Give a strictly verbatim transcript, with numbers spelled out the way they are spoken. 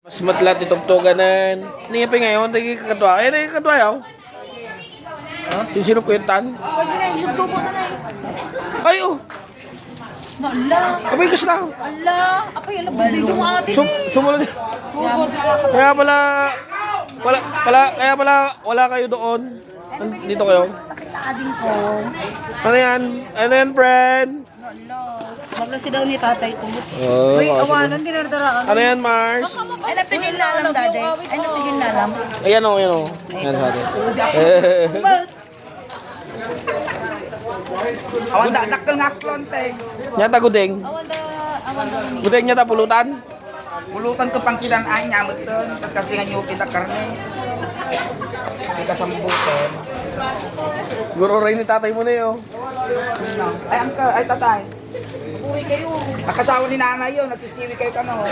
Mas matla ti tugtuganan. Ni apay ngayon, dagiti kakadua. Ay, dagiti kakadua, yaw. Ha? Yung sinukwetan? Pwede na, isubsubo na na eh. Ay, oh. Ala. Apay, gusto na. Ala. Apay, ala, bubli yung ate. Sum-, sumulod. Kaya pala, wala, pala, kaya pala, wala kayo doon. Dito kayo. Ading ko. Ano yan? Ano yan, friend? Maglasi daw ni tatay ko. Oh, Uy, awanan, dinardaraan. Ano yan, Mars? Ay, napigil na lang, daddy. Ay, napigil na lang. Ayan o, ayan o. Ayan sa atin. Awan da, dakkel nga aklon, te. Nya ta gudeng. Awan da, awan da. Gudeng nya ta pulutan. Pulutan ko pang sidan ay nya metten. Tas kasi nga nyupi ta karne. Di ka sambutan. Guro rin ni tatay mo na yun. Ay, angka, ay, tatay. Puri kayo. Nakasawa ni nanay yun, nagsisiwi kayo kano.